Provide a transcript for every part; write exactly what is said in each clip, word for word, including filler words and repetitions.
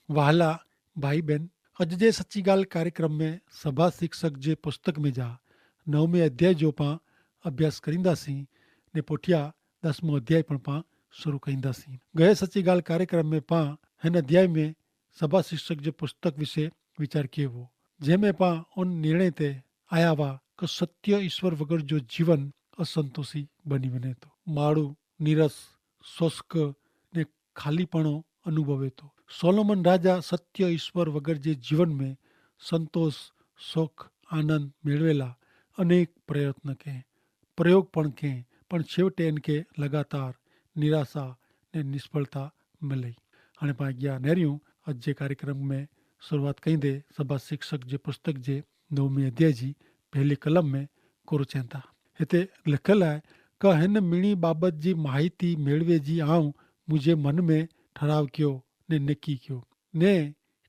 વહાલા ભાઈ બેન, અજ જે સચ્ચી ગાલ કાર્યક્રમ મેં સભા શિક્ષક જે પુસ્તક મેં જા નવમે અધ્યાય જો પાં અભ્યાસ કરીંદા સી, ને પોઠ્યા દસમો અધ્યાય પણ પાં શરૂ કરીંદા સી. ગયે સચ્ચી ગાલ કાર્યક્રમ મેં પાં હેન અધ્યાય મેં સભા શિક્ષક જે પુસ્તક વિશે વિચાર કહેવો, જેમ મેં પાં ઉન નિર્ણય તે આયાવા કે સત્ય ઈશ્વર વગર જો જીવન અસંતોષી બની વને તો માળું નિરસ, સોસ્ક ને ખાલી પણો અનુભવે તો. સોલોમન રાજા સત્ય ઈશ્વર વગર જે જીવન મેં સંતોષ, સોખ, આનંદ મેળવેલા અનેક પ્રયત્ન કે પ્રયોગ પણ કે પણ છેવટે એનકે લગાતાર નિરાશા ને નિષ્ફળતા મલે. હણે પાંગ્યા નેર્યું અજ જે કાર્યક્રમ મેં શરૂઆત કઈ દે સભા શિક્ષક જે પુસ્તક જે નવમી અધ્યાય જી પહેલી કલમ મેં કોરો ચેંતા. હેતા લિખલ આય, કે હેન મિણી બાબત જી માહિતી મેળવે જી આઉં મુઝે મન મેં ઠરાવ ક્યો ને નેકી ક્યો. ને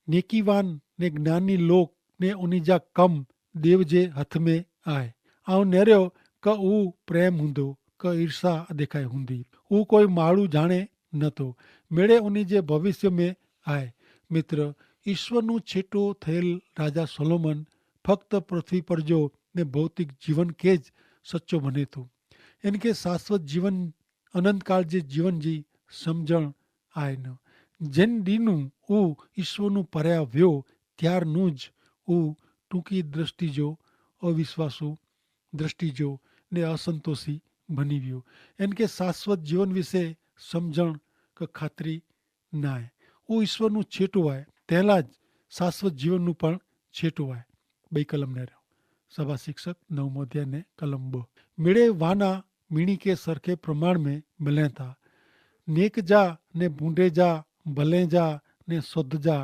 નેકીવાન ને જ્ઞાની લોક ને ઉની જા કમ દેવ જે હથ મેં આય. આઉં નેર્યો કે ઉ પ્રેમ હુંદો કે ઈર્ષ્યા દેખાઈ હુંદી. ઉ કોઈ માળું જાણે નતો મેળે ઉની જે ભવિષ્ય મેં આય. મિત્ર, ઈશ્વરનું છેટો થયેલ રાજા સોલોમન ફક્ત પૃથ્વી પર જો ને ભૌતિક જીવન કે જ સચો ભનેતું. એન કે શાશ્વત જીવન અનંતકાળ જે જીવન જી સમઝણ આય ન. જેન દીનું ઉ ઈશ્વરનું પર્યા વ્યો ત્યારનું જ ઉ ટૂંકી દ્રષ્ટિ જો અવિશ્વાસુ દ્રષ્ટિ જો ને અસંતોષી ભની વ્યો. એન કે શાશ્વત જીવન વિશે સમઝણ કે ખાતરી નાય. ઉ ઈશ્વરનું છેટું આય તેલા જ શાશ્વત જીવનનું પણ છેટું આય. બઈ કલમ નેર્યો સભા શિક્ષક નવમો અધ્યાય ને કલમ બહ. મેળે વાના મિણી કે સરખે પ્રમાણ મેં મિલેતા. નેક જા ને ભૂંડે જા, ભલે જા ને શોધ જા,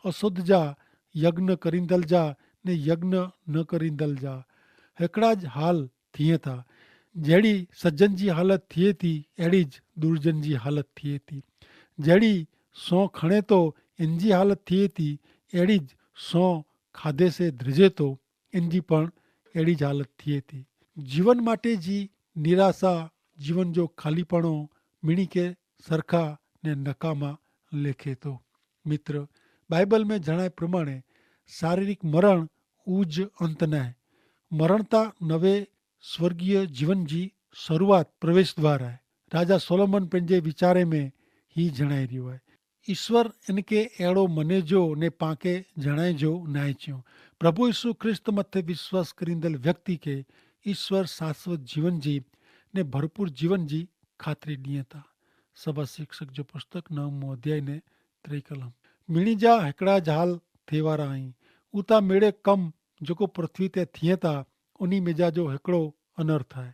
અશોધ જા, યજ્ઞ કરીંદલ જા ને યજ્ઞ ન કરીંદલ જા હેકડા જ હાલ થિયે થા. જેડી સજ્જન જી હાલત થિયે થી એડી જ દુર્જન જી હાલત થિયે થી. જેડી સો ખણે તો એન જી હાલત થિયે થી એડી જ સો ખાધે સે ધ્રજે તો એન જી પણ એડી જ હાલત થિયે થી. જીવન માટે જી નિરાશા જીવન જો ખાલી પણો મિણી કે સરખા ને નકામા લેખે તો. મિત્ર, બાઈબલ મેં જણાય પ્રમાણે શારીરિક મરણ ઉજ અંત નાય. મરણતા નવે સ્વર્ગીય જીવન જી શરૂઆત પ્રવેશ દ્વાર આય. રાજા સોલોમન પંજે વિચારે મેં હી જણાઈ રહ્યો આય. ઈસ્વર એનકે એડો મને જો ને પાંકે જણાઈ જો નાય ચ્યો. પ્રભુ ઈસુ ખ્રિસ્ત મતે વિશ્વાસ કરીંદલ વ્યક્તિ કે ઈસ્વર શાશ્વત જીવન જી ને ભરપૂર જીવન જી ખાતરી દિયે તા. સભા શિક્ષક જો પુસ્તક નવમો અધ્યાય ને ત્રિકલમ. મિણી જા હેકડા જ હાલ થેવારા હૈં. ઉતા મેળે કમ જોકો પૃથ્વી તે થિયે તા ઉની મેજા જો હેકડો અનર્થ હૈ.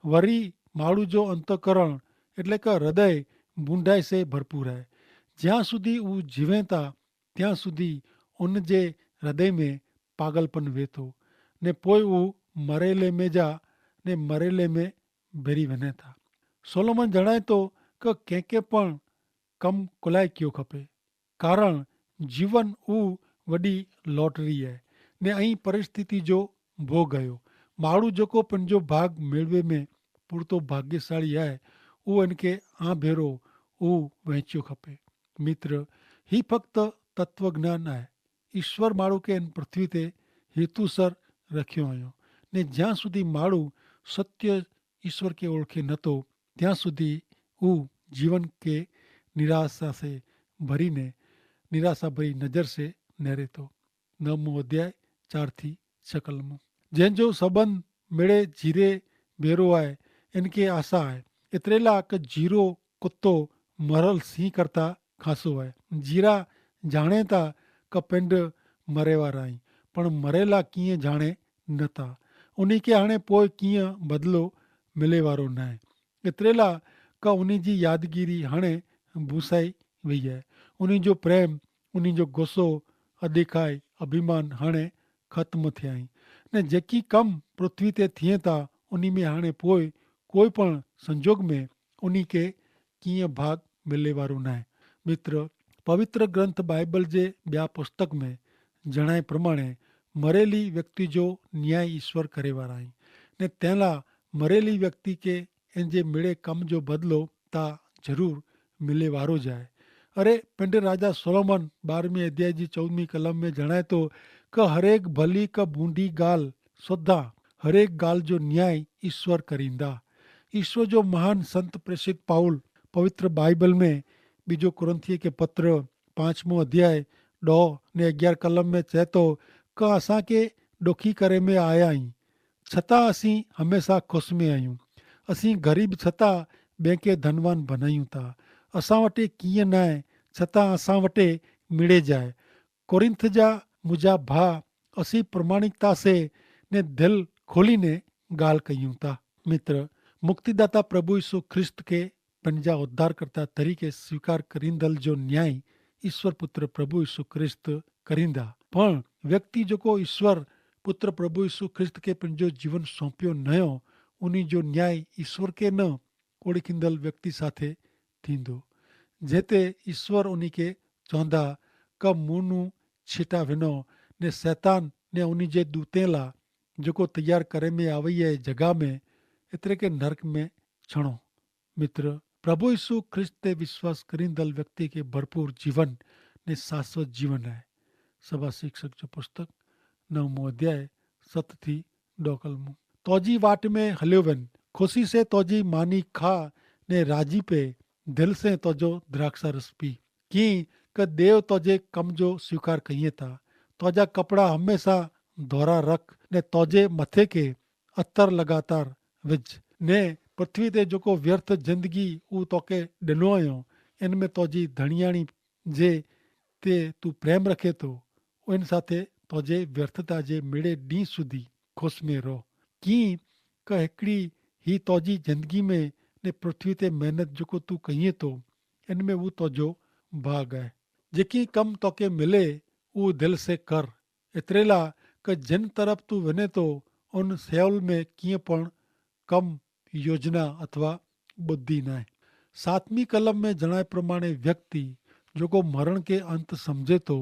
વરી માડૂ જો અંતકરણ એટલે કે હૃદય બુંડાઈ સે ભરપૂર હૈ. જ્યાં સુધી ઉં જીવેતા ત્યાં સુધી ઉન જે હૃદય મેં પાગલપન વેતો, ને પોય ઉં મરેલે મેં જા ને મરેલે મેં ભેરી વને થા. સોલોમન જણાયતો કે કેંકે પણ કમ કોલાઈ કિયો ખપે, કારણ જીવન ઉં વડી લોટરી હૈ. ને અહીં પરિસ્થિતિ જો ભોગ હૈ. માડૂ જોકો પન જો ભાગ મેળવે મેં પૂરતો ભાગ્યશાળી હૈ, ઉં એનકે આભેરો ઉં વહેંચ્યો ખપે. મિત્ર, હી ફક્ત તત્વજ્ઞાન હૈ. ઇશ્વર માડૂ કે એન પૃથ્વી તે હેતુસર રખ્યો હૈં. ને જ્યાં સુધી માડૂ સત્ય ઇશ્વર કે ઓળખે નતો ત્યાં સુધી ઉં જીવન કે નિરાશા સે ભરી ને નિરાશા ભરી નજર સે નહરે તો. નવમો અધ્યાય ચાર થી છ કલમો. જેન જો સંબંધ મેળે જીરે ભેરો આય એન કે આશા આય. એતરેલા કે જીરો કુત્તો મરલ સિંહ કરતા ખાસો આય. જીરા જાણે તા કે પેંડ મરેવા રાઈ, પણ મરેલા કિંય જાણે નતા. ઉની કે હણે પોય કિંય બદલો મિલે વારો નાય. એતરેલા કા ઉની જી યાદગીરી હણે ભૂસાઈ વૈયા. ઉની જો પ્રેમ, ઉની જો ગોસો, અધિકાઈ અભિમાન હણે ખતમ થ્યાઈ. ને જેકી કમ પૃથ્વી તે થિયે તા ઉની મેં હણે પોય કોઈ પણ સંજોગ મેં ઉની કે કિયા ભાગ મિલે વારો નાય. મિત્ર, પવિત્ર ગ્રંથ બાઈબલ જે બ્યા પુસ્તક મેં જણાય પ્રમાણે મરેલી વ્યક્તિ જો ન્યાય ઇશ્વર કરે વારા હૈં. ને તેના મરેલી વ્યક્તિ કે એન જે મેળે કમ જો બદલો તા જરૂર મિલે વારો જાય. અરે, પેંડે રાજા સોલોમન બારમી અધ્યાય જી ચૌદમી કલમ મેં જણાયતો, કે હરેક ભલી કે બૂંડી ગાલ સોધા હરેક ગાલ જો ન્યાય ઈસ્વર કરીંદા. ઈસ્વર જો મહાન સંત પ્રેસિત પાઉલ પવિત્ર બાઈબલ મેં બીજો કોરિંથીય કે પત્ર પાંચમો અધ્યાય ડો ને અગિયાર કલમ મેં ચેતો, કે અસાંકે ડોખી કરે મેં આયા હી, છતાં અસી હમેંસા ખુશ મેં આયું. અસી ગરીબ છતાં બેંકે ધનવાન ભનાયું તા. અસાં વટે કિયાં નાય, છતાં અસાં વટે મિડે જાય. કોરિંથ જા મુજા ભા, અસી પ્રમાણિકતા સે ને ધલ ખોલી ને ગાલ કહ્યું તા. મિત્ર, મુક્તિદાતા પ્રભુ ઈસુ ખ્રિસ્ત કે પન જા ઉદ્ધારકર્તા તરીકે સ્વીકાર કરીંદલ જો ન્યાય ઈસ્વર પુત્ર પ્રભુ ઈસુ ખ્રિસ્ત કરીંદા. પણ વ્યક્તિ જોકો ઈસ્વર પુત્ર પ્રભુ ઈસુ ખ્રિસ્ત કે પન જો જીવન સોંપ્યો નયો, ઉની જો ન્યાય ઈસ્વર કે ન ઓળખીંદલ વ્યક્તિ સાથે થીંદો. જેતે ઈસ્વર ઉની કે ચોંધા, કબ મુનું છીટા વિનો ને સૈતાન ને ઉની જે દૂતેલા જોકો તૈયાર કરે મેં આવૈયા જગા મેં એતરે કે નર્ક મેં છણો. મિત્ર, પ્રભુ ઈસુ ખ્રિસ્ત તે વિશ્વાસ કરીંદલ વ્યક્તિ કે ભરપૂર જીવન ને શાશ્વત જીવન હૈ. સભા શિક્ષક જો પુસ્તક નવમો અધ્યાય સત થી ડોકલમો. તોજી વાટ મેં હલ્યો વેન, ખુશી સે તોજી માની ખા ને રાજી પે, દિલ સે તોજો દ્રાક્ષારસ પી. કિંક દેવ તોજે કમ જો સ્વીકાર કહિયે તા. તોજા કપડા હમેંસા ધોરા રખ ને તોજે મતે કે અતર લગાતાર વિજ. ને પૃથ્વી તે જોકો વ્યર્થ જિંદગી ઉં તોકે ડેનો અયો, એન મેં તોજી ધણિયાણી જે તે તું પ્રેમ રખે તો, એન સાથે તોજે વ્યર્થતા જે મેળે ડીંહ સુધી ખુશ મેં રહો. કિંક હિકડી હી તોજી જિંદગી મેં ને પૃથ્વી તે મહેનત જોકો તું કહિયે તો એન મેં ઉં તોજો ભાગ હૈ. જેકી કમ તોકે મિલે ઉં દિલ સે કર. એતરેલા કે જેન તરફ તું વને તો ઉન સેવલ મેં કિયા પણ કમ યોજના અથવા બુદ્ધિ નાય. સાતમી કલમ મેં જણાય પ્રમાણે વ્યક્તિ જોકો મરણ કે અંત સમઝે તો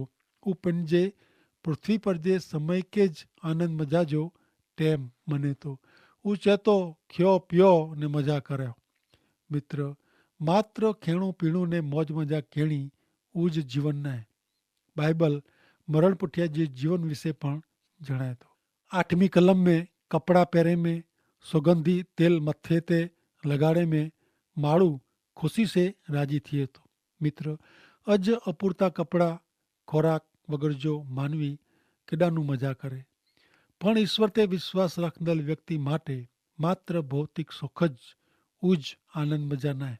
ઉપને પૃથ્વી પર જે સમય કે જ આનંદ મજા જો ટેમ મને તો ઉચેતો ખ્યો પ્યો ને મજા કર્યો. મિત્ર, માત્ર ખેણું પીણું ને મોજ મજા કેણી ઉજ જીવન નાય. બાઈબલ મરણ પુઠ્યા જે જીવન વિશે પણ જણાયતો. આઠમી કલમ મેં કપડા પહેરે મેં સુગંધી તેલ મથે તે લગાડે મેં માળું ખુશી સે રાજી થિયે તો. મિત્ર, અજ અપૂરતા કપડા ખોરાક વગર જો માનવી કેડાનું મજા કરે. પણ ઈસ્વર તે વિશ્વાસ રાખંદલ વ્યક્તિ માટે માત્ર ભૌતિક સુખ જ ઉજ આનંદ મજા નાય.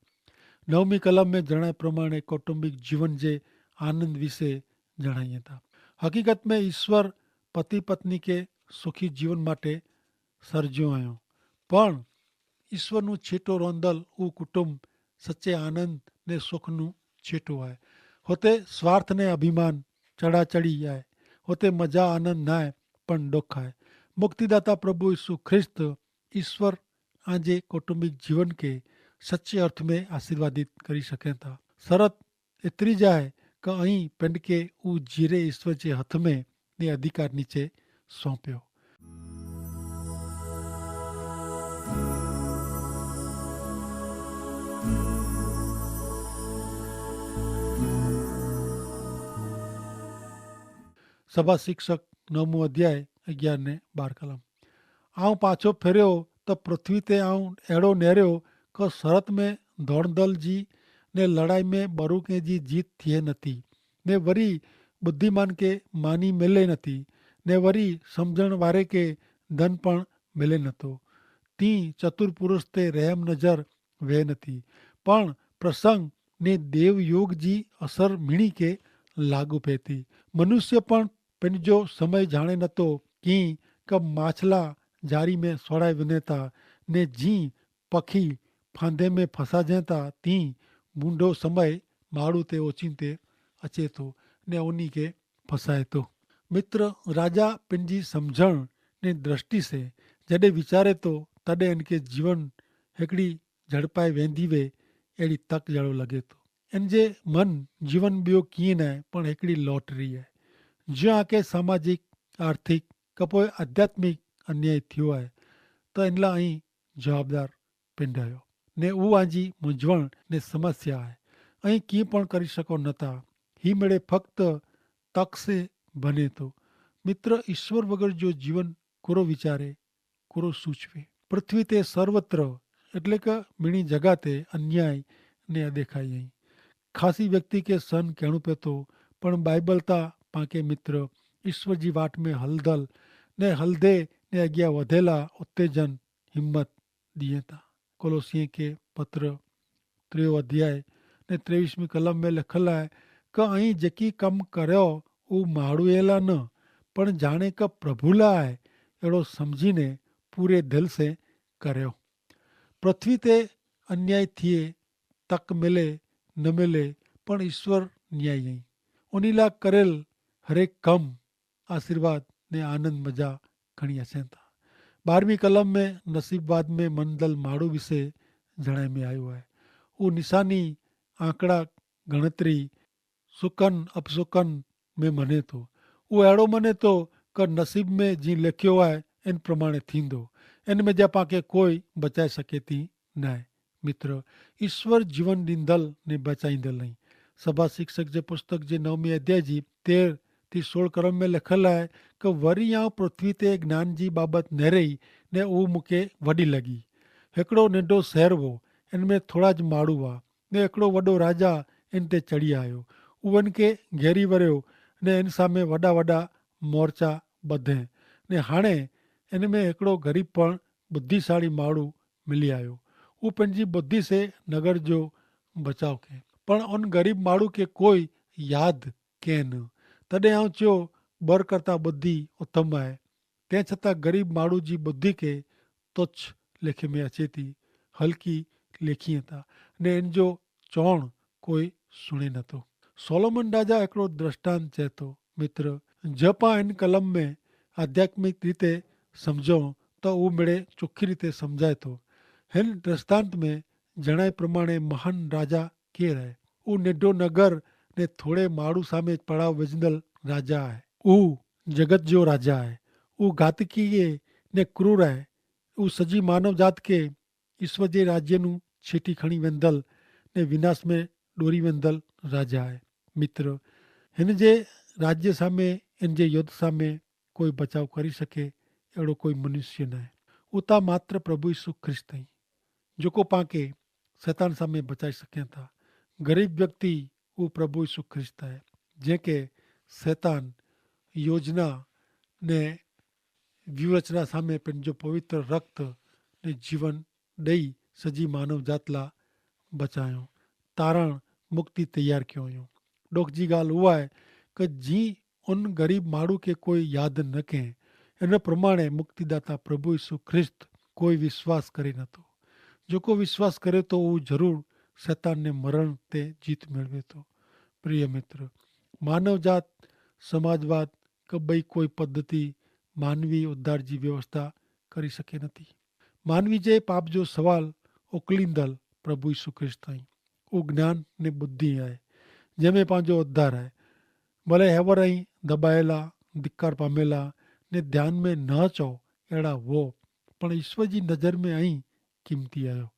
નવમી કલમ મેં જણાય પ્રમાણે કૌટુંબિક જીવન જે આનંદ વિશે જણાયે તા. હકીકત મેં ઈસ્વર પતિ પત્ની કે સુખી જીવન માટે સર્જ્યો અયો. પણ ઈસ્વરનું છેટો રોંદલ ઉં કુટુંબ સચ્ચે આનંદ ને સુખનું છેટો આય. હોતે સ્વાર્થ ને અભિમાન ચડાચડી આય. હોતે મજા આનંદ નાય પણ દોખાય. મુક્તિદાતા પ્રભુ ઈસુ ખ્રિસ્ત ઈસ્વર આજે કૌટુંબિક જીવન કે સચ્ચે અર્થ મેં આશીર્વાદિત કરી શકેતા. સરત એતરી જાય કે અહીં પેંડકે ઉં જીરે ઈસ્વર જે હથ મેં ને અધિકાર નીચે સોંપ્યો. સભા શિક્ષક નવમું અધ્યાય અગિયાર ને બાર કલમ. આઉં પાછો ફેર્યો તો પૃથ્વી તે આઉં એડો નેર્યો કે સરત મેં ધોણધલ જી ને લડાઈ મેં બરુકે જી જીત થિયે નથી, ને વરી બુદ્ધિમાન કે માની મેલે નથી, ને વરી સમઝણ વારે કે ધન પણ મેલે નતો. તી ચતુર પુરુષ તે રહેમ નજર વહે નથી. પણ પ્રસંગ ને દેવયોગ જી અસર મિણી કે લાગુ પેતી. મનુષ્ય પણ પેનજો સમય જાણે નતો. કિંક માછલા જારી મેં સોડાઈ વિને તા, ને જી પખી ફાંધે મેં ફસાજે તા, તી બૂંડો સમય માડૂ તે ઓચિંતે અચેતો ને ઓની કે ફસાયતો. મિત્ર, રાજા પેનજી સમઝણ ને દ્રષ્ટિ સે જડે વિચારે તો તદે એનકે જીવન હેકડી ઝડપાઈ વેંધી વે એડી તક જાળો લગે તો. એન જે મન જીવન બિયો કિયે નાય પણ હેકડી લોટરી હૈ. જ્યાં આકે સામાજિક, આર્થિક, કપોય આધ્યાત્મિક અન્યાય થયો હૈ, તો એનલા અહીં જવાબદાર પેંડાયો ને ઉ આજી મુજવણ ને સમસ્યા હૈ. અહીં કિંપણ કરી શકો નતા. હી મેડે ફક્ત તક સે ભને તો. મિત્ર, ઈસ્વર વગર જો જીવન કોરો વિચારે, કોરો સૂચવે? પૃથ્વી તે સર્વત્ર, એટલે કે મિણી જગાતે અન્યાય ને અદેખાઈ અહીં. ખાસી વ્યક્તિ કે સન કહેણું પેતો, પણ બાઈબલ તા પાંકે મિત્ર, ઈસ્વર જી વાટ મેં હલદલ ને હલદે ને અગિયા વધેલા ઉત્તેજન હિંમત દિયે તા. કોલોસિયે કે પત્ર ત્રેયો અધ્યાય ને ત્રેવીસમી કલમ મેં લખેલા હૈ, કે અહીં જેકી કમ કર્યો ઉહ માડૂએલા ન, પણ જાણે કે પ્રભુલા હૈ એડો સમઝીને પૂરે ધલ સે કર્યો. પૃથ્વી તે અન્યાય થિયે, તક મેલે ન મેલે, પણ ઈસ્વર ન્યાયી અહીં. ઉનીલા કરેલ હરેક કમ આશીર્વાદ ને આનંદ મજા ઘણી હશે થા. બારમી કલમ મેં નસીબવાદ મેં મનદલ માડૂ વિશે જણાઈ મેં આયો હૈ. ઉહ નિશાની આંકડા ગણતરી સુકન અપસુકન મેં મને તો, ઉહ એડો મને તો કે નસીબ મેં જી લેખ્યો હૈ એન પ્રમાણે થીંદો. એન મેં જા પાંકે કોઈ બચાઈ સકે તી નાય. મિત્ર, ઈસ્વર જીવન દીંદલ ને બચાઈંદલ નહીં. સભા શિક્ષક જે પુસ્તક જે નવમી અધ્યાય જી તેર થી સોળ કરમ મેં લખેલ હૈ, કે વરી આવ પૃથ્વી તે જ્ઞાન જી બાબત નહરેઈ ને ઉહ મુકે વડી લગી. હેકડો નેડો સહેર વો, એન મેં થોડા જ માડૂ વા, ને એકડો વડો રાજા એન તે ચડ઼ી આયો. ઉવન કે ઘેરી વર્યો ને એન સામે વડા વડા મોરચા બધે. ને હાણે એન મેં એકડો ગરીબ પણ બુદ્ધિશાળી માડૂ મિલી આયો. ઉપને જી બુદ્ધિ સે નગર જો બચાવ કે, પણ અન ગરીબ માડૂ કે કોઈ યાદ કે ન. તદે આવ ચ્યો, બર કરતા બુદ્ધિ ઉત્તમ આય. તે છતાં ગરીબ માડૂ જી બુદ્ધિ કે તુચ્છ લેખે મેં અચેતી, હલકી લેખી હતા, ને એન જો ચોણ કોઈ સુણે નતો. સોલોમન રાજા એકડો દ્રષ્ટાંત ચેતો. મિત્ર, જપા એન કલમ મેં આધ્યાત્મિક રીતે સમઝો, તો ઉમેડે ચોખી રીતે સમઝાય તો. હેન દ્રષ્ટાંત મેં જણાય પ્રમાણે મહાન રાજા કે રહે? ઉનેડો નગર ને થોડે માડૂ સામે પડાવ વેજનલ રાજા આય. ઉહ જગત જો રાજા આય. ઉહ ગાતકી ને ક્રૂર આય. ઉહ સજી માનવ જાત કે ઈસ્વર જે રાજ્યનું છેટી ખણી વેંધલ ને વિનાશ મેં ડોરી વેંધલ રાજા આય. મિત્ર, હેન જે રાજ્ય સામે એન જે યોદ્ધ સામે કોઈ બચાવ કરી શકે એડો કોઈ મનુષ્ય નાય. ઉતા માત્ર પ્રભુ ઈસુ ખ્રિસ્ત હૈં, જોકો પાંકે સૈતાન સામે બચાઈ શક્યા થા. ગરીબ વ્યક્તિ ઉપ્રભુ ઈસુ ખ્રિસ્ત હૈ, જેંકે સૈતાન યોજના ને વ્યૂહરચના સામે પેનજો પવિત્ર રક્ત ને જીવન દઈ સજી માનવ જાતલા બચાયો, તારણ મુક્તિ તૈયાર ક્યો હોયો. ડોખજી ગાલ હુઆ હૈ કે જી ઉન ગરીબ માણૂ કે કોઈ યાદ ન કહેં. એન પ્રમાણે મુક્તિદાતા પ્રભુ ઈસુ ખ્રિસ્ત કોઈ વિશ્વાસ કરે નતો. જોકો વિશ્વાસ કરે તો ઉં જરૂર સૈતાનને મરણ તે જીત મેળવે તો. પ્રિય મિત્ર, માનવજાત સમાજવાદ કે બઈ કોઈ પદ્ધતિ માનવી ઉદ્ધાર જી વ્યવસ્થા કરી શકે નથી. માનવી જે પાપ જો સવાલ ઓકલીંદલ પ્રભુ ઈસુ ખ્રિસ્ત અહીં. ઉં જ્ઞાન ને બુદ્ધિ આય, જેમે પાંજો ઉદ્ધાર આય. ભલે હેવર અહીં દબાયેલા, ધિક્કાર પામેલા ને ધ્યાન મેં ન ચો એડા વો, પણ ઈસ્વર જી નજર મેં અહીં કિંમતી આયો.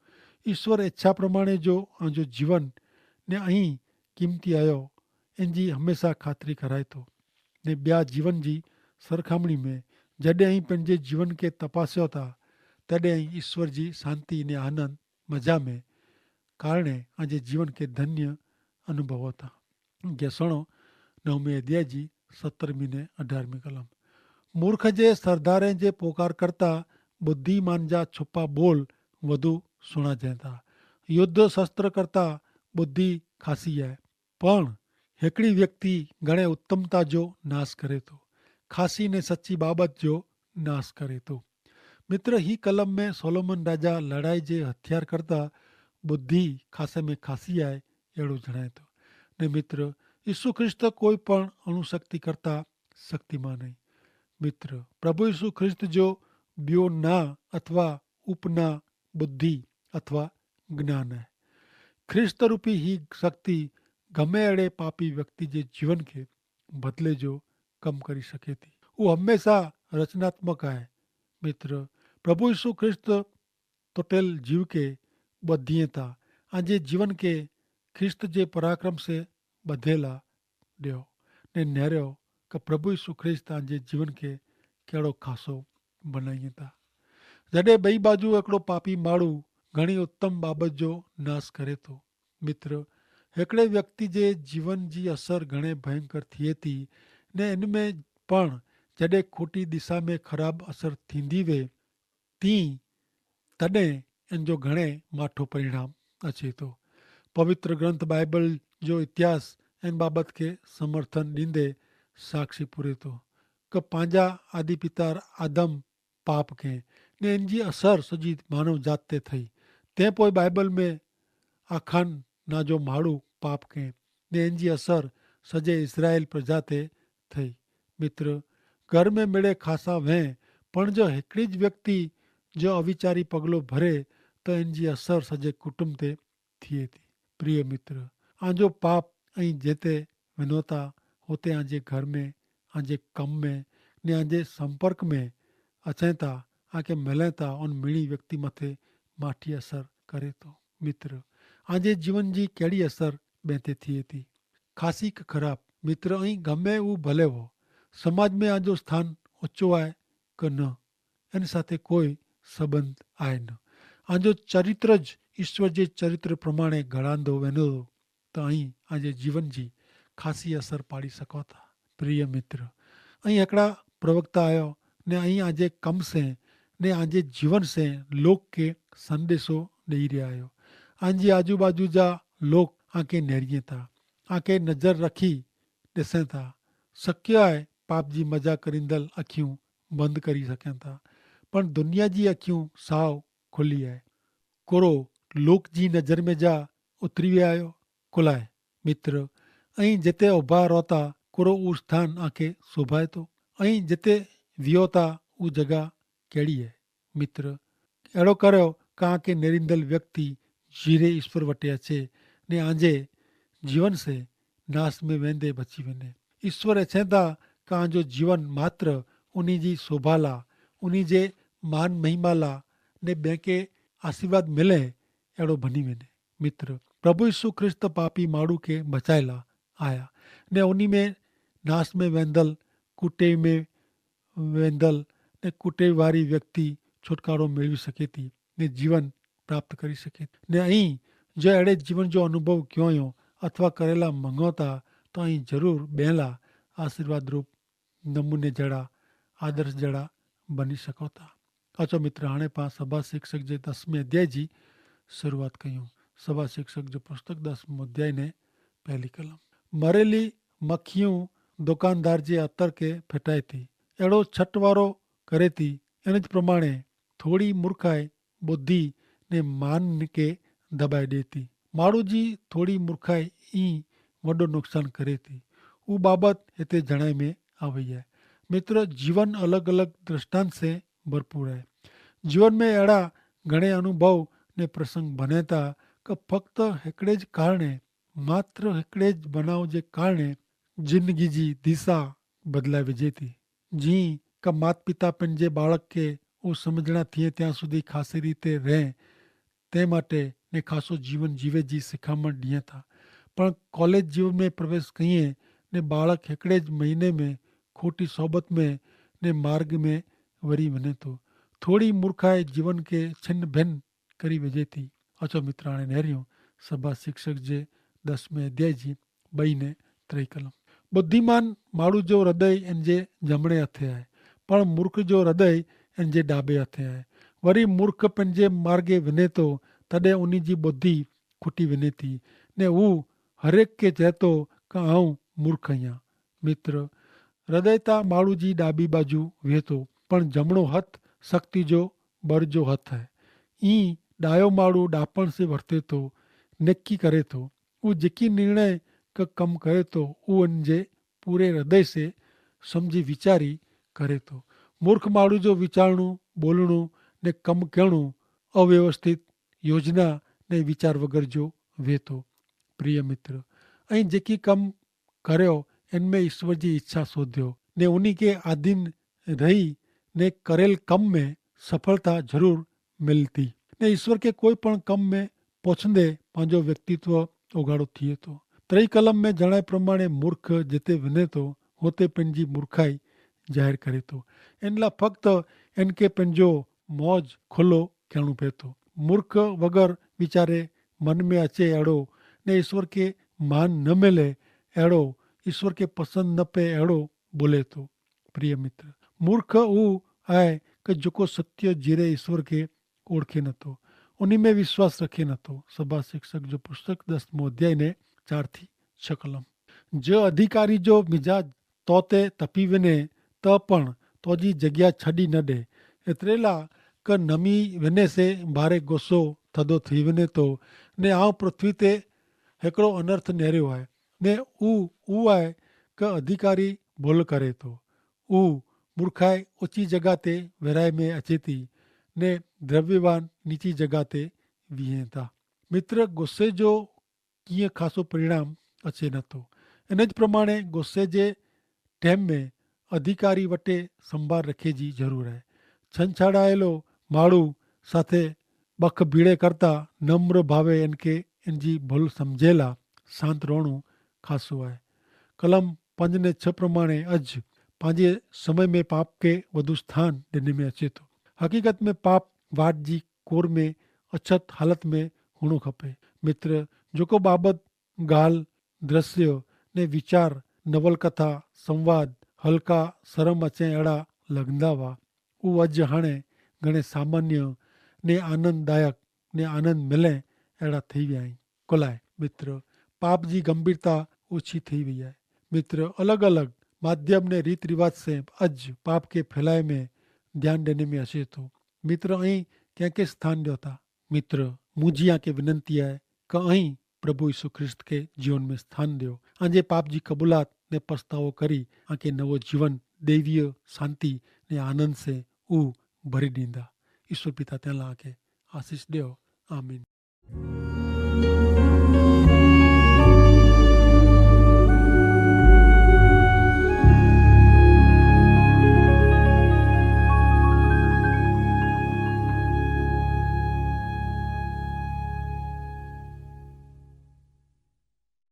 ઈસ્વર એચ્છા પ્રમાણે જો આજો જીવન ને અહીં કિંમતી આયો, એનજી હમેંશા ખાતરી કરાયતો. ને બ્યા જીવન જી સરખામણી મેં જડે અહીં પેનજે જીવન કે તપાસ્યો થા, તડે અહીં ઈસ્વર જી શાંતિ ને આનંદ મજા મેં કારણે આજે જીવન કે ધન્ય અનુભવ હતા. ગેસણો નવમે અધ્યાય જી સત્તરમી ને અઢારમી કલમ. મૂર્ખ જે સરદારે જે પોકાર કરતા બુદ્ધિમાન જા છુપા બોલ વધુ સુણા જેતા. યુદ્ધ શસ્ત્ર કરતા બુદ્ધિ ખાસી હૈ, પણ હેકડી વ્યક્તિ ગણે ઉત્તમતા જો નાસ કરે તો, ખાસી ને સચ્ચી બાબત જો નાસ કરે તો. મિત્ર, હી કલમ મેં સોલોમન રાજા લડાઈ જે હથિયાર કરતા બુદ્ધિ ખાસે મેં ખાસી આય એડો જણાયતો. ને મિત્ર, ઈસુ ખ્રિસ્ત કોઈ પણ અણુશક્તિ કરતા શક્તિમાન હૈ. મિત્ર, પ્રભુ ઈસુ ખ્રિસ્ત જો બ્યો ના અથવા ઉપના બુદ્ધિ અથવા જ્ઞાન હૈ. ખ્રિસ્ત રૂપી હી શક્તિ ગમે એડે પાપી વ્યક્તિ જે જીવન કે બદલે જો કમ કરી શકે થી. ઉહ હમેંશા રચનાત્મક આય. મિત્ર, પ્રભુ ઈસુ ખ્રિસ્ત તોટેલ જીવ કે બધીએ તા આજે જીવન કે ખ્રિસ્ત જે પરાક્રમ સે બધેલા દેઓ, ને નેરેઓ કે પ્રભુ ઈસુ ખ્રિસ્ત આંજે જીવન કે કેડો ખાસો બનાઈ થા. જડે બઈ બાજુ એકડો પાપી માડૂ ઘણી ઉત્તમ બાબત જો નાસ કરે તો. મિત્ર, હેકડ઼ે વ્યક્તિ જે જીવન જી અસર ઘણે ભયંકર થિયે તી, ને એન મેં પણ જડે ખોટી દિશા મેં ખરાબ અસર થીંદી વે તી તદે એન જો ઘણે માઠો પરિણામ અચે તો. પવિત્ર ગ્રંથ બાઈબલ જો ઇતિહાસ એન બાબત કે સમર્થન દીંદે સાક્ષી પૂરે તો, કે પાંજા આદિ પિતા આદમ પાપ કે ને એન જી અસર સજી માનવ જાત તે થઈ. તે પોય બાઈબલ મેં આખાન ના જો માડૂ પાપ કે ને એન જી અસર સજે ઇસરાયેલ પ્રજા તે થઈ. મિત્ર, ઘર મેં મેળે ખાસા વહેં, પણ જો હેકડી જ વ્યક્તિ જો અવિચારી પગલો ભરે, તો એન જી અસર સજે કુટુંબ તે થિયે તી. પ્રિય મિત્ર, આજો પાપ અહીં જેતે વિનોતા હોતે આજે ઘર મેં, આજે કમ મેં, ને આજે સંપર્ક મેં અચેતા આકે મલેતા ઓન મિણી વ્યક્તિ મતે માઠી અસર કરે તો. મિત્ર, આજે જીવન જી કેડી અસર બેંતે થિયે તી? ખાસી કે ખરાબ? મિત્ર, અહીં ગમે ઉં ભલે હો, સમાજ મેં આજો સ્થાન ઓછો આય કે ન, એન સાથે કોઈ સંબંધ આય ન. આજો ચરિત્ર જ ઈસ્વર જે ચરિત્ર પ્રમાણે ગણાંદો વેનો, તો અહીં આજે જીવન જી ખાસી અસર પાડી શકો થા. પ્રિય મિત્ર, અહીં એકડા પ્રવક્તા આયો, ને અહીં આજે કમ સે ને આજે જીવન સે લોક કે સંદેશો દઈ રહ્યા આયો. આજી આજુબાજુ જા લોક આકે નેરિયે થા, આકે નજર રખી દેસે થા. શક્ય આય પાપ જી મજા કરીંદલ અખ્યું બંધ કરી સકે થા, પણ દુનિયા જી અખ્યું સાવ ખુલી આય. કોરો લોક જી નજર મેં જા ઉતરી વ્યાયો? કુલાએ. મિત્ર, અહીં જેતે ઉભા રોતા કોરો ઉસ સ્થાન આંખે શોભાયતો? અહીં જેતે વ્યોતા ઉસ જગા કેડી હૈ? મિત્ર, એડો કર્યો કા આંખે નેરિંદલ વ્યક્તિ જીરે ઈસ્વર વટે અછે ને આંજે જીવન સે નાસ મેં વેંદે બચી વેને. ઈસ્વર એછેંદા કા આંજો જીવન માત્ર ઉની જી શોભાલા, ઉની જે માન મહિમાલા ને બેંકે આશીર્વાદ મિલે એડો ભની વેને. મિત્ર, પ્રભુ ઈસુ ખ્રિસ્ત પાપી માણૂ કે બચાયેલા આયા, ને ઉની મેં નાસ મેં વેંદલ કુટેવ મેં વેંદલ ને કુટેવ વારી વ્યક્તિ છુટકારો મેળવી શકેતી ને જીવન પ્રાપ્ત કરી શકેતી. ને અહીં જો એડે જીવન જો અનુભવ ક્યોંયો અથવા કરેલા મંગોતા, તો અહીં જરૂર બેલા આશીર્વાદરૂપ નમૂને જેડા આદર્શ જેડા બની શકોતા. અચો મિત્ર, હાણે પાં સભા શિક્ષક જે દસમે અધ્યાય જી શરૂઆત કહ્યું. સભા શિક્ષક જો પુસ્તક દસમો અધ્યાય ને પહેલી કલમ. મરેલી મખિયું દુકાનદાર જે અતર કે ફેટાય થી એડો છટવારો કરે થી, એન જ પ્રમાણે થોડી મૂર્ખાઈ બુદ્ધિ ને માન કે દબાઈ દેતી. માણૂ જી થોડી મૂર્ખાઈ ઈ વડો નુકસાન કરે થી. ઉ બાબત હેતે જણાઈ મેં આવે હૈ. મિત્ર, જીવન અલગ અલગ દ્રષ્ટાંત સે ભરપૂર હૈ. જીવન મેં એડા ઘણે અનુભવ ને પ્રસંગ ભનેતા કે ફક્ત હેકડ઼ે જ કારણે, માત્ર હેકડ઼ે જ બનાવ જે કારણે જિંદગી જી દિશા બદલાવી જેતી. જી કે માત પિતા પેનજે બાળક કે ઉસ સમઝણા થિયે ત્યાં સુધી ખાસી રીતે રહે તે માટે ને ખાસો જીવન જીવે જી સિખામણ દિયે થા. પણ કોલેજ જીવન મેં પ્રવેશ કહિયે ને બાળક હેકડ઼ે જ મહિને મેં ખોટી સોબત મેં ને માર્ગ મેં વરી વને તો, થોડી મૂર્ખાએ જીવન કે છિન્ન ભિન્ન કરી વજે થી. અચો મિત્રાણે નહર્યું સભા શિક્ષક જે દસમે અધ્યાય જી બઈ ને ત્રય કલમ. બુદ્ધિમાન માણૂ જો હૃદય એન જે જમણે હથે આય, પણ મૂર્ખ જો હૃદય એન જે ડાબે હથે આય. વરી મૂર્ખ પેનજે માર્ગે વિને તો તદે ઉની જી બુદ્ધિ ખુટી વિને થી, ને ઉં હરેક કે ચહેતો કે આઉં મૂર્ખ અહિયા. મિત્ર, હૃદય તા માણૂ જી ડાબી બાજુ વેતો, પણ જમણો હથ શક્તિ જો બરજો હથ હૈ. ઈ ડાયો માળુ ડાપણ સે વર્તે થો, નેકી કરે થો. ઉં જેકી નિર્ણય કે કમ કરે થો ઉં અન જે પૂરે હૃદય સે સમઝી વિચારી કરે થો. મૂર્ખ માળુ જો વિચારણું, બોલણું ને કમ કહેણું અવ્યવસ્થિત યોજના ને વિચાર વગર જો વેતો. પ્રિય મિત્ર, અહીં જેકી કમ કર્યો એન મેં ઈસ્વર જી ઇચ્છા શોધ્યો ને ઉની કે આધીન રહી ને કરેલ કમ મેં સફળતા જરૂર મિલતી. ને ઈસ્વર કે કોઈ પણ કમ મેં પોછંદે પાંજો વ્યક્તિત્વ ઉગાડો થિયે તો. ત્રેય કલમ મેં જણાય પ્રમાણે મૂર્ખ જેતે વિને તો હોતે પન જી મૂર્ખાઈ જાહેર કરે તો. એનલા ફક્ત એનકે પન જો મોજ ખોલો કહેણું પેતો. મૂર્ખ વગર વિચારે મન મેં અચે એડો ને ઈસવર કે માન ન મેલે એડો, ઈસવર કે પસંદ ન પે એડો બોલે તો. પ્રિય મિત્ર, મૂર્ખ ઉ આય કે જોકો સત્ય જીરે ઈસવર કે ઓળખે નતો, ઉની મેં વિશ્વાસ રખે નતો. સભા શિક્ષક જો પુસ્તક દસમો અધ્યાય ને ચાર થી છ કલમ. જે અધિકારી જો મિજાજ તોતે તપી વેને તો પણ તોજી જગ્યા છડી ન દે. એતરેલા કે નમી વેને સે ભારે ગોસો થદો થઈ વેને તો ને આવ પૃથ્વી તે હેકડો અનર્થ નેર્યો આય. ને ઉ ઉ આય કે અધિકારી ભોલ કરે તો ઉ મૂર્ખાઈ ઓચી જગા તે વેરાય મેં અચેતી ને દ્રવ્યવાન નીચી જગા તે વિહેતા. મિત્ર, ગોસે જો કિયા ખાસો પરિણામ અચે નતો. અને જ પ્રમાણે ગોસે જે ટેમ મેં અધિકારી વટે સંભાર રખે જી જરૂર હૈ. છનછાડાયેલો માડૂ સાથે બખ ભીડે કરતા નમ્ર ભાવે એનકે એનજી ભલ સમઝેલા શાંત રોણું ખાસો હૈ. કલમ પંજ ને છ પ્રમાણે અજ પાંજે સમય મેં પાપ કે વધુ સ્થાન દેને મેં અચેતો. હકીકત મેં પાપ વાટ જી કોર મેં અછત હાલત મેં હુણો ખપે. મિત્ર, જોકો બાબત ગાલ દ્રશ્ય ને વિચાર નવલકથા સંવાદ હલકા સરમ અચે એડા લગંદા વા ઉ અજ હાણે ઘણે સામાન્ય ને આનંદદાયક ને આનંદ મિલે એડા થઈ વ્યા હૈં. કોલાએ મિત્ર, પાપ જી ગંભીરતા ઓછી થઈ વય હૈ. મિત્ર, અલગ અલગ માધ્યમ ને રીત રિવાજ સે અજ પાપ કે ફેલાય મેં ધ્યાન દેને મેં હશે તો. મિત્ર, અહીં ક્યાંકે સ્થાન દ્યો થા? મિત્ર, મુઝે આકે વિનંતી હૈ કે અહીં પ્રભુ ઈસુ ખ્રિસ્ત કે જીવન મેં સ્થાન દ્યો. આજે પાપ જી કબૂલાત ને પસ્તાવો કરી આકે નવો જીવન દૈવીય શાંતિ ને આનંદ સે ઉ ભરી દીંદા. ઈસુ પિતા તેલા આકે આશીસ દ્યો. આમીન.